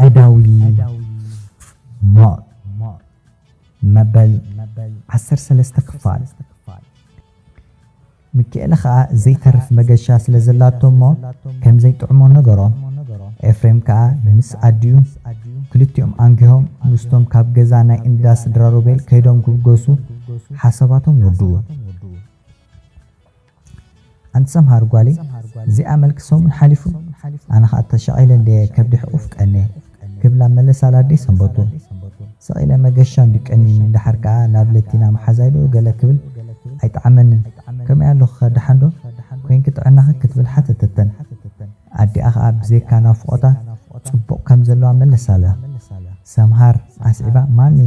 ኣዳዊ ሞት መበል ዓሰርተ ሰለስተ ክፋል። ሚኪኤለ ኸኣ ዘይተርፍ መገሻ ስለ ዘላቶ እሞ ከም ዘይጥዕሞ ነገሮ። ኤፍሬም ከኣ ምስ ኣዲኡ ክልቲኦም ኣንጊሆም ምስቶም ካብ ገዛ ናይ እንዳ ስድራ ሮቤል ከይዶም ክብገሱ ሓሳባቶም ወድኡ። ኣንቲ ሰምሃር ጓለይ፣ እዚኣ መልክ ሰሙን ሓሊፉ፣ ኣነ ኸኣ ተሻቒለ እንድየ ከብዲ ሕቑፍ ቀንየ ክብላ መለሳላ ኣደይ ሰንበቱ። ስቕ ኢለ መገሻ እንድዩ ቀኒኒ፣ ደሓር ከኣ ናብ ለቲና መሓዛይ ዶ ገለ ክብል ኣይጠዓመንን። ከመይ ኣለኹኸ ደሓን ዶ ኮይንኪ ጥዕናኺ ክትብል ሓተተተን። ኣዲኣ ኸኣ ብዘይካ ናፍቖታ ጽቡቕ ከም ዘለዋ መለሳላ። ሰምሃር ኣስዒባ፣ ማሚ፣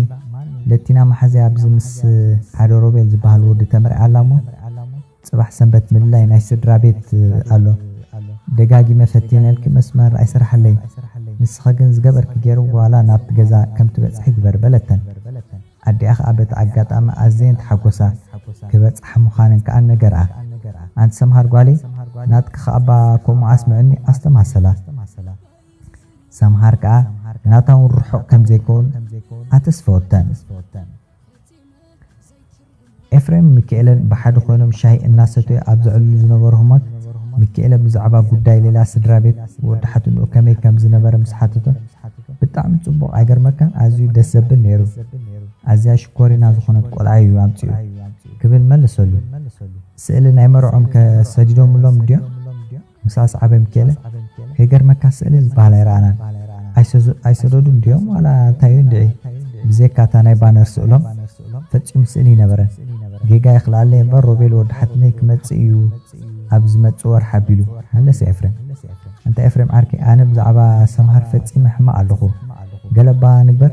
ለቲና መሓዛይ ኣብዚ ምስ ሓደ ሮቤል ዝበሃል ወዲ ተመርዕያ ኣላ እሞ ጽባሕ ሰንበት ምልላይ ናይ ስድራ ቤት ኣሎ። ደጋጊመ ፈቲነልኪ መስመር ኣይሰራሓለይ። ንስኺ ግን ዝገበርኪ ገይሩ ዋላ ናብቲ ገዛ ከም ትበጽሒ ግበሪ በለተን። ኣዲኣ ኸኣ በቲ ኣጋጣሚ ኣዝየን ተሓጎሳ። ክበጽሓ ምዃነን ከኣ ነገርኣ። ኣንቲ ሰምሃር ጓለይ ናትኪ ኸኣ እባ ከምኡ ኣስምዕኒ ኣስተማሰላ። ሰምሃር ከኣ ናታ እውን ርሑቕ ከም ዘይከውን ኣተስፈወተን። ኤፍሬም ሚኪኤለን ብሓደ ኮይኖም ሻሂ እናሰተዩ ኣብ ዘዕልሉ ዝነበሩ ህሞት፣ ሚኪኤለ ብዛዕባ ጉዳይ ሌላ ስድራ ቤት ወዲ ሓትንኡ ከመይ ከም ዝነበረ ምስ ሓተቶ፣ ብጣዕሚ ጽቡቕ ኣይገርመካን? ኣዝዩ ደስ ዘብል ነይሩ። ኣዝያ ሽኮሪና ዝኾነት ቆልዓ እዩ ኣምጺኡ ክብል መለሰሉ። ስእሊ ናይ መርዖም ከ ሰዲዶምሎም ድዮም? ምስ ኣስዓበ ሚኪኤለ፣ ከይገርመካ ስእሊ ዝበሃል ኣይረኣናን። ኣይሰዙ-፣ ኣይሰደዱን ድዮም ዋላ እንታይ እዩ እንድዒ? ብዘይካ እታ ናይ ባነር ስእሎም ፈጺሙ ስእሊ ኣይነበረን። ጌጋ ይኽልኣለይ እምበር ሮቤል ወዲ ሓትነይ ክመጽእ እዩ ኣብ ዝመጽእ ወርሒ ኣቢሉ፣ መለሰ ኤፍሬም። ኣንታ ኤፍሬም ዓርከይ፣ ኣነ ብዛዕባ ሰምሃር ፈጺመ ሕማቕ ኣለኹ። ገለ እባ ንግበር፣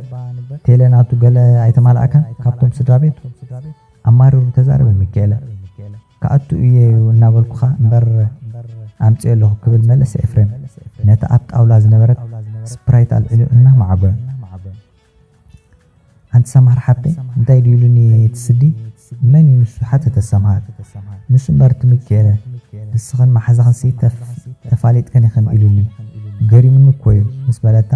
ቴለ ናቱ ገለ ኣይተማልኣካን ካብቶም ስድራ ቤት? ኣማሪሩ ተዛረበ ሚኪኤለ። ክኣቱ እየ እናበልኩኻ እምበር ኣምጽኦ ኣለኹ ክብል መለሰ ኤፍሬም ነታ ኣብ ጣውላ ዝነበረት ስፕራይት ኣልዒሉ እናማዕጎ። ኣንቲ ሰምሃር ሓብተይ እንታይ ድዩ ኢሉኒ እቲ ስዲ? መን እዩ ንሱ ሓተተ ሰምሃር። ንሱ እምበር እቲ ሚኪኤለ። ንስኽን መሓዛኽንሲ ተፍ-፣ ተፋሊጥክን ኢኽን ኢሉኒ። ገሪሙኒ እኮ እዩ ምስ በለታ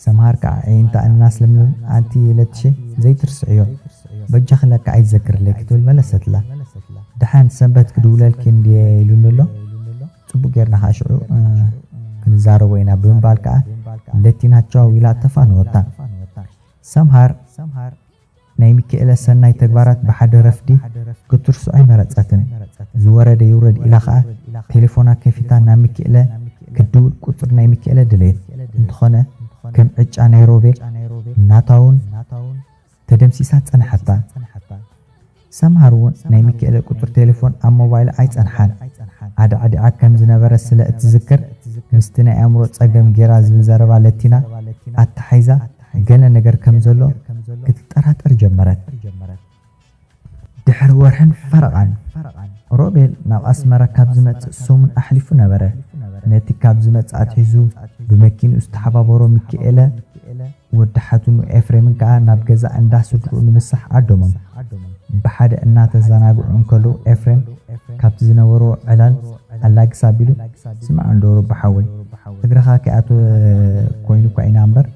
ሰምሃር ከዓ ኣዒንታ እናስለምለም ኣንቲ ለትሸ ዘይትርስዕዮ። በጃኺ ለካ ኣይትዘክርለይ ክትብል መለሰትላ። ደሓን ሰንበት ክድውለልኪ እንድየ ኢሉኒ ኣሎ። ጽቡቕ ጌርና ከኣ ሽዑ፣ እ፣ ክንዛረቦ ኢና ብምባል ከኣ ለቲና ቻው ኢላ ተፋነወታ። ሰምሃር ናይ ሚኪኤለ ሰናይ ተግባራት ብሓደ ረፍዲ ክትርስዖ ኣይመረጸትን። ዝወረደ ይውረድ ኢላ ከኣ ቴሌፎና ከፊታ ናብ ሚኪኤለ ክትድውል ቁጽሪ ናይ ሚኪኤለ ደለየት። እንተኾነ ከም ዕጫ ናይ ሮቤል ናታ እውን ተደምሲሳ ጸንሓታ። ሰምሃር እውን ናይ ሚኪኤለ ቁጽሪ ቴሌፎን ኣብ ሞባይላ ኣይጸንሓን። ኣዳዕዲዓ ከም ዝነበረ ስለ እትዝክር፣ ምስቲ ናይ ኣእምሮ ጸገም ጌራ ዝብል ዘረባ ለቲና ኣተሓሒዛ ገለ ነገር ከም ዘሎ ክትጠራጠር ጀመረት። ድሕሪ ወርሕን ፈረቓን፣ ሮቤል ናብ ኣስመራ ካብ ዝመጽእ ሰሙን ኣሕሊፉ ነበረ። ነቲ ካብ ዝመጽእ ኣትሒዙ ብመኪንኡ ዝተሓባበሮ ሚኪኤለ፣ ወዲ ሓትኑ ኤፍሬምን ከኣ ናብ ገዛ እንዳ ስድርኡ ንምሳሕ ዓደሞም። ብሓደ እናተዘናግዑ እንከለዉ ኤፍሬም ካብቲ ዝነበሮ ዕላል ኣላግስ ኣቢሉ፣ ስማዕ እንዶ ሮቢ ሓወይ፣ እግርኻ ከይኣተወ ኮይኑ እኳ ኢና እምበር፣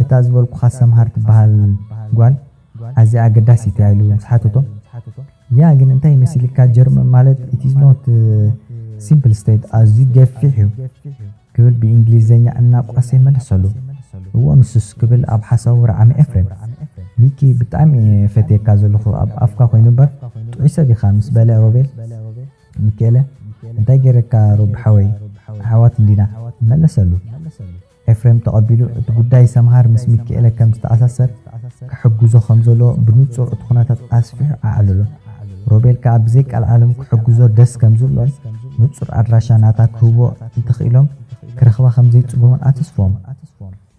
እታ ዝበልኩኻ ሰምሃር ትበሃል ጓል ኣዝያ ኣገዳሲት እያ ኢሉ ምስ ሓተቶ፣ ያ ግን እንታይ መሲልካ ጀርመን ማለት it is not simple state፣ ኣዝዩ ገፊሕ እዩ ክብል ብእንግሊዘኛ እናቋሰየ መለሰሉ። እዎ ንሱስ ክብል ኣብ ሓሳቡ ረዓመ ኤፍሬም። ሚኪ ብጣዕሚ እየ ፈትየካ ዘለኹ ኣብ ኣፍካ ኮይኑ እምበር ጥዑይ ሰብ ኢኻ ምስ በለ ሮቤል፣ ሚኪኤለ እንታይ ገይረካ ሮቢ ሓወይ ኣሕዋት እንዲና መለሰሉ። ኤፍሬም ተቐቢሉ እቲ ጉዳይ ሰምሃር ምስ ሚኪኤለ ከም ዝተኣሳሰር ክሕግዞ ከም ዘለዎ ብንጹር እቲ ኩነታት ኣስፊሑ ኣዕለሎ። ሮቤል ከኣ ብዘይ ቀልዓለም ክሕግዞ ደስ ከም ዝብሎን ንጹር ኣድራሻ ናታ ክህቦ እንተኽኢሎም ክረኽባ ከም ዘይጽገሙን ኣተስፍዎም።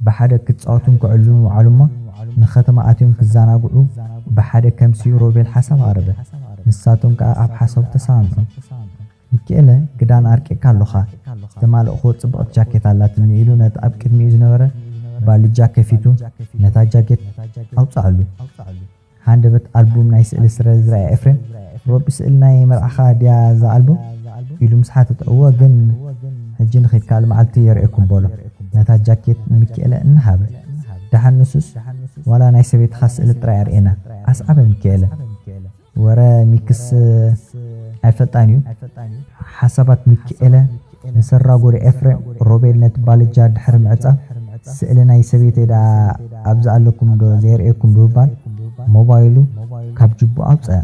ብሓደ ክጻወቱን ክዕልሉን ወዓሉ እሞ ንኸተማ ኣትዮም ክዘናግዑ ብሓደ ከምስዩ ሮቤል ሓሳብ ኣቕረበ። ንሳቶም ከኣ ኣብ ሓሳቡ ተሰማምዑ። ሚኪኤለ ክዳን ኣርቂቕካ ኣሎኻ፣ ዝተማልእክዎ ጽብቕቲ ጃኬት ኣላትኒ ኢሉ ነቲ ኣብ ቅድሚኡ ዝነበረ ባልጃ ከፊቱ ነታ ጃኬት ኣውጽኣሉ። ሃንደበት ኣልቡም ናይ ስእሊ ስለ ዝረኣየ ኤፍሬም፣ ሮቢ ስእሊ ናይ መርዓኻ ድያ እዛ ኣልቡም? ኢሉ ምስ ሓተቶ፣ እወ ግን ሕጂ ንኺድ ካልእ መዓልቲ የርእየኩም በሎ። ነታ ጃኬት ንሚኪኤለ እንሃበ። ደሓን ንሱስ ዋላ ናይ ሰበይትኻ ስእሊ ጥራይ ኣርእየና። ኣስዓበ ሚኪኤለ። ወረ ሚክስ ኣይፈልጣን እዩ። ሓሳባት ሚኪኤለ ንሰራጎሪ ኤፍሬም ሮቤል ነቲ ባልጃ ድሕሪ ምዕጻብ፣ ስእሊ ናይ ሰበይተይ ደኣ ኣብዚ ኣለኩም ዶ ዘየርእየኩም ብምባል ሞባይሉ ካብ ጅቡ ኣውጸአ።